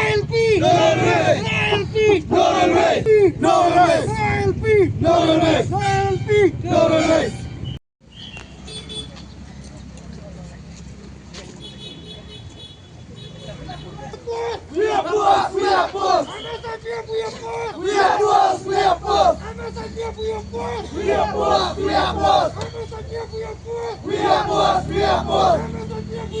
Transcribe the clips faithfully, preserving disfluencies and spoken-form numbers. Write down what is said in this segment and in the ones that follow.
L P! No railway! L P! No railway! No railway! L P! No railway! No railway! No railway! We are boss, we are boss. M S I P F, we are boss. We are boss, we are boss. M S I P F, we are boss. We are boss, we are boss. M S I P F, we are boss. We are boss, we are boss. M S I P F,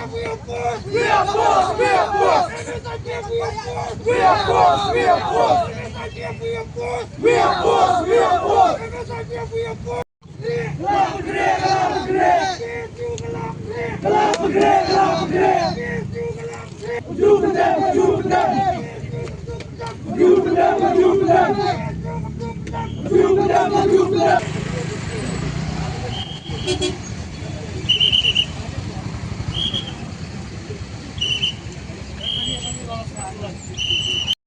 we are boss. We are boss, we are boss. We are boss, we are boss. We are boss, we are boss. We are boss, we are boss. We are boss, we are boss.